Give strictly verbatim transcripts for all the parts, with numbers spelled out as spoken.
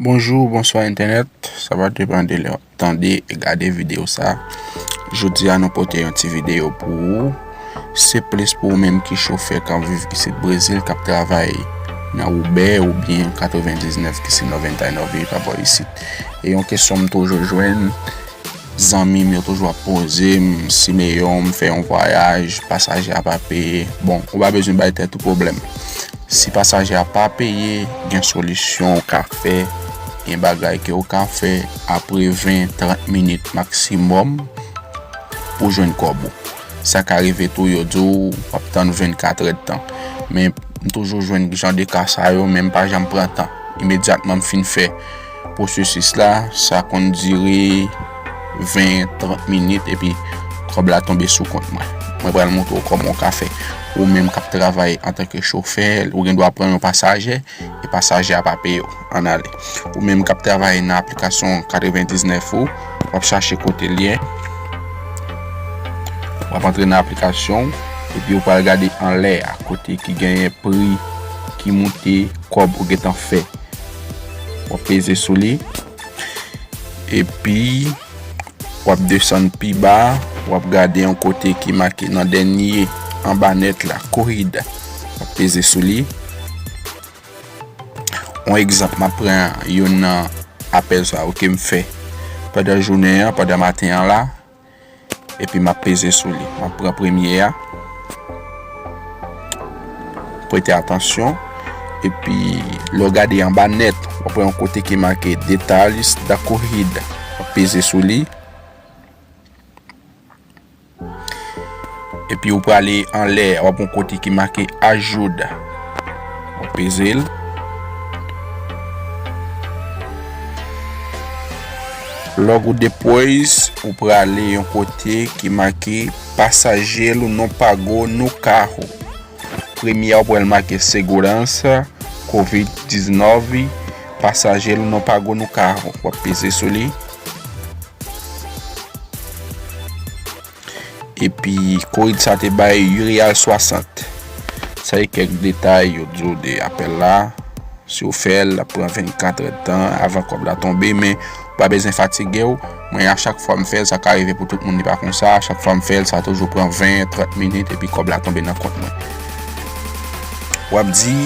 Bonjou, bonswa entènèt, sa va depann de lè w ap tande e gade videyo sa. Jodi a nou pote yon ti videyo pou ou. Se plis pou ou menm ki chofè k ap viv isit Brezil, k ap travay nan Uber oubyen katrevendiznèf ki se nòvenntay nòve pa bò isit. E yon kesyon m toujou jwenn, zanmi m yo toujou ap poze m, Simeyon, m fè yon vwayaj, pasaje a pa peye. Bon, ou pa bezwen bay tèt ou pwoblèm. Si pasaje a pa peye, gen solisyon ou ka fè, gen bagay ke ou ka fè apre ven, trant minit maksimòm pou jwenn kòb ou. Sa ka rive tou, yo di w w ap tann vennkat èdtan. Men m toujou jwenn jan de ka sa yo, men m pa janm pran tan. Imedyatman m fin fè pwosesis la, sa konn dire ven, trant minit, epi kòb la tonbe sou kont mwen. Mwen pral montre w kòman w ka fè. Ou menm k ap travay antanke chofè, ou gen dwa pran yon pasaje, e pasaje a pa peye w. Ann ale. Ou menm k ap travay nan aplikasyon katrevendiznèf ou, w ap chache kote l ye. W ap antre nan aplikasyon, epi ou pral gade anlè a, kote ki genyen pri ki moute, kòb ou gentan fè. W ap peze sou li. Epi, w ap desann pi ba, w ap gade yon kote ki make nan dènye anba nèt la, Corrida. W ap peze sou li. Yon egzanp, m ap pran youn nan apèl sa yo ke m fè pandan jounen an, pandan maten an la, epi m ap peze sou li. M ap pran premye a. Prete atansyon. Epi, lè w gade anba nèt, w ap wè yon kote ki make Detalles da Corrida. W ap peze sou li. Epi, ou prale anlè, w ap yon kote ki make Ajuda. W ap peze l. Logo depois, ou prale yon kote ki make Passageiro não pagou no carro. Premye a, ou pral make Segurança, Covid diznèf, Passageiro não pagou no carro. W ap peze sou li. Epi, korid sa te bay uit real swasant. Sa e kèk detay yo di w de apèl la. Si w fè l, l ap pran vennkat èdtan avan kòb la tonbe, men ou pa bezwen fatige w. Mwen, a chak fwa m fè l, sa ka rive pou tout moun, li pa konsa. A chak fwa m fè l, sa toujou pran ven, trant minit, epi kòb la tonbe nan kont mwen. W ap di,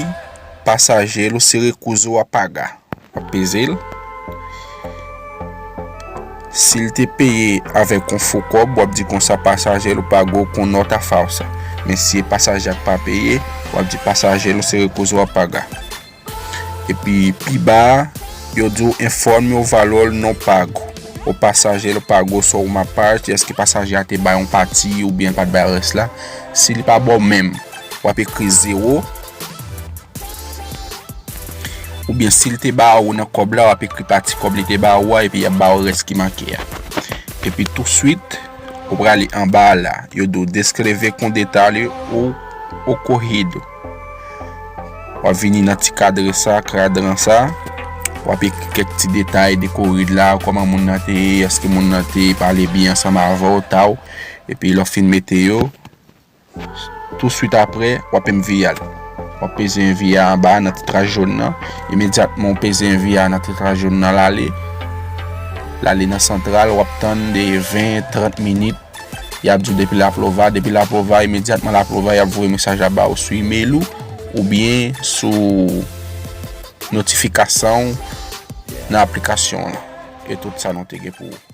Passageiro se recuso a pagar. W ap peze l. Si l te peye avèk yon fo kòb, w ap di konsa, Passageiro pagou com nota falsa. Men si e pasaje a k pa peye, w ap di, Passageiro se recuso a pagar. Epi pi ba a, yo di w, informe o valor não pago. O passageiro pagou só uma parte, èske pasaje a te bay yon pati oubyen l pa t bay rès la? Si li pa ba w menm, w ap ekri zewo. Oubyen si l te ba ou nan kòb la, w ap ekri pati kòb li te ba ou a, epi y ap ba ou rès ki manke a. Epi touswit, ou prale anba a la, yo di w descreve com detalhe o ocorrido. W ap vini nan ti kadre sa, kadran sa, w ap ekri kèk ti detay de korid la, kòman moun nan te ye, èske moun nan te pale byen ansanm avè w, ta w, epi lè w fin mete yo, touswit apre, w ap enviye l. W ap peze enviye a anba a nan ti tras jòn nan. Imedyatman w peze enviye a nan ti tras jòn nan, l ale. L ale nan santral, w ap tann de ven, trant minit. Y ap di w depi l ap lova, depi l ap lova, imedyatman l ap lova, y ap voye mesaj la ba w sou imèl ou, oubyen sou notifikasyon w nan aplikasyon an. E tout sa nou te gen pou ou.